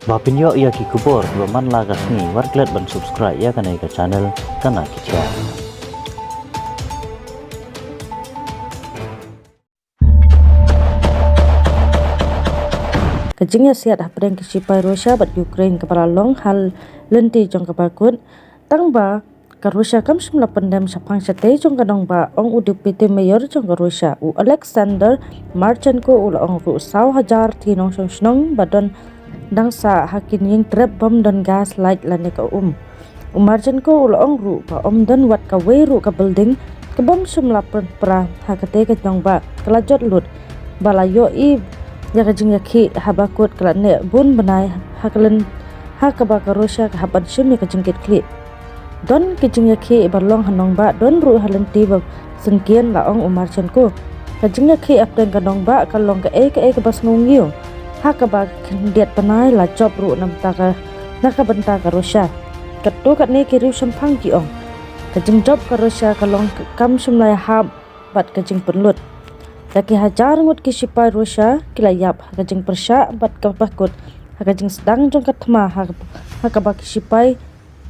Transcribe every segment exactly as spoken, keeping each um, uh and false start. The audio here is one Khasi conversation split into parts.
Ba pynïoh ïa ki khubor kiba man la ka sngi, wat klet ban subscribe ïa kane ka channel Kana Ki Jia. Ka jingïasiat hapdeng ki sipai Russia bad Ukraine kaba la long ha lynti jong kaba kut, tang ba ka Russia kam shym la pyndem shaphang shatei jong ka nongbah, ong u Deputy Mayor jong ka Russia, u Alexander Marchenko, u la ong ruh saw hajar tylli ki nongshong shnong ba don dang sah ha ki ïing trep bym don gas, light lane ka um. U Marchenko u la ong ruh ba ym don wat kawei ruh ka building ka bym shym la pynpra ha katei ka nongbah ka la jot lut, ba la ïohi ïa ka jingïakhih haba kut ka la neh bun bnai ha ka lyn ha kaba ka Russia ka hap ban shim ïa ka jingkitkhlieh. Don ka jingïakhih ba long ha nongbah, don ruh ha lynti ba syngkien, la ong u Marchenko. Ka jingïakhih hapdeng ka nongbah ka long kaei kaei kaba sngew ngiew, ha kaba khyndiat bnai la jop ruh na bynta ka, na ka bynta ka Russia. Katto katne ki riew shemphang ki ong ka jingjop ka Russia ka long kam shym la ïahap bad ka jingpynlut. Da ki hajar ngut ki sipai Russia ki la ïap ha ka jingpyrshah bad kaba kut ha ka jingsdang jong ka thma ha, ha kaba ki sipai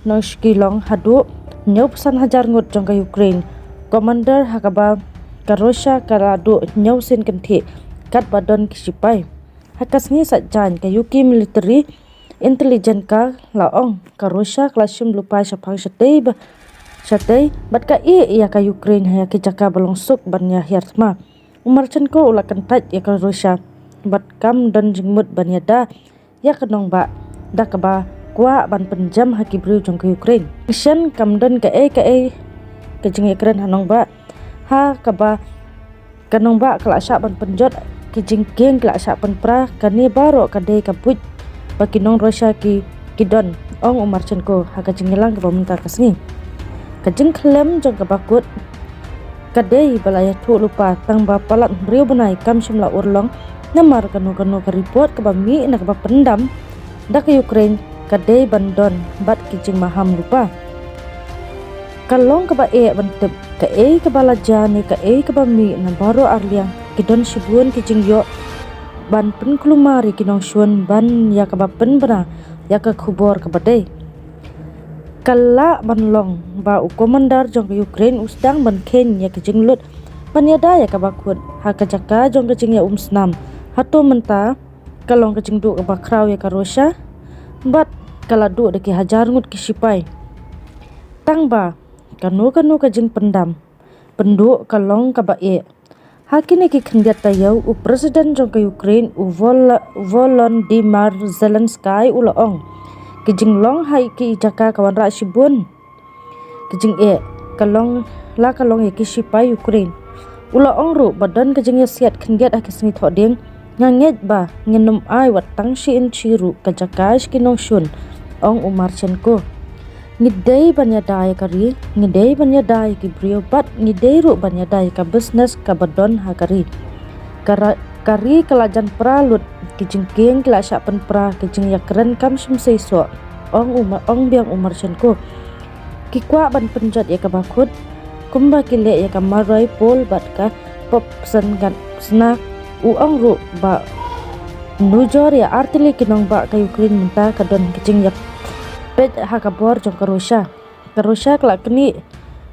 nongshong ki long haduh hynñiewphew san hajar ngut jong ka Ukraine. Commander ha kaba ka Russia ka la duh hynñiew sien kynthih katba don ki sipai. Ha ka sngi Saitjaiñ ka U K military intelligence ka la ong ka Russia ka la shim lypa shaphang shatei ba shatei bad ka ïeh ïa ka Ukraine ha ki jaka ba long suk ban ïa hiar thma. U Marchenko u la kyntait ïa ka Russia bad kam don jingmut ban ïada ïa ka nongbah da kaba kwah ban pynjem ha ki briew jong ka Ukraine. Shen kam don kaei kaei ka jingïakren ha nongbah, ha kaba ka nongbah ka la shah ban pynjot, ki jingkieng ki la shah pynpra, kane baroh ka dei ka buit ba ki nong Russia ki, ki don, ong u Marchenko ha ka jingïalang kaba mynta ka sngi. Ka jingkhlem jong kaba kut ka dei ba la ïathuh lypa tang ba palat hynriew bnai kam shym la urlong, namar kano kano ka report kaba mih na kaba pyndam da ka Ukraine ka dei ban don bad ki jingmaham lypa. Ka long kaba eh ban tip kaei kaba la jia ne kaei kaba mih na baroh arliang, ki don shibun ki jingïoh ban pynkulmar ïa ki nongshun ban ïa kaba pynbna ïa ka khubor kaba dei. Ka lah ban long ba u commander jong ka Ukraine u sdang ban kheiñ ïa ka jinglut ban ïada ïa kaba kut ha ka jaka jong ka jingïaumsnam. Hato mynta ka long ka jingduh kaba khraw ïa ka Russia bad ka la duh da ki hajar ngut ki sipai. Tang ba kano kano ka jingpyndam pynduh ka long kaba eh. Ha kine ki khyndiat taïew u President jong ka Ukraine u Vol-, Volodymyr Zelensky u la ong ki jinglong ha ki jaka ka wanrah shibun ki jingeh, ka long la ka long ïa ki sipai Ukraine. U la ong ruh ba don ka jingïasiat khyndiat ha ki sngi thohdieng. Nga ngeit ba ngin ym ai wat tang shi inchi ruh ka jaka sha ki nongshun, ong u Marchenko. Ngi dei ban ïada ïa ka ri, ngi dei ban ïada ïa ki briew bad ngi dei ruh ban ïada ïa ka business kaba don ha ka ri. Ka ra-, ka ri ka la jan pra lut, ki jingkieng ki la shah pynpra, ki jingïakren kam shym seisoh, ong u Ma-, ong biang u Marchenko. Ki kwah ban pynjot ïa kaba kut kumba ki leh ïa ka Mariupol bad ka Popasna. U ong ruh ba nujor ïa artylli ki nongbah ka Ukraine mynta ka don ka jingïapeit ha ka bor jong ka Russia. Ka Russia ka la knieh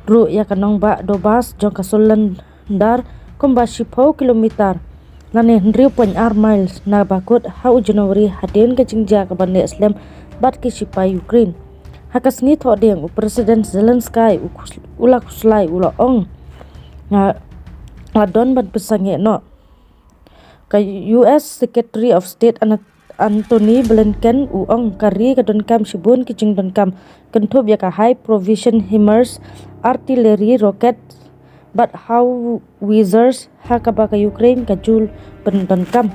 ruh ïa ka nongbah Donbas jong ka Soledar kumba shiphew kilometer lane hynriew point ar miles na ba kut ha u January hadien ka jingjia kaba neh slem bad ki sipai Ukraine. Ha ka sngi thohdieng u President Zelensky u khus-, u la khuslai, u la ong, nga la don ban pynsangeh noh. Ka U S Secretary of State Ana-, Antony Blinken u ong ka ri ka donkam shibun ki jingdonkam, kynthup ïa ka high precision HIMARS, artillery, rocket bad howitzers ha kaba ka Ukraine ka ju pyndonkam.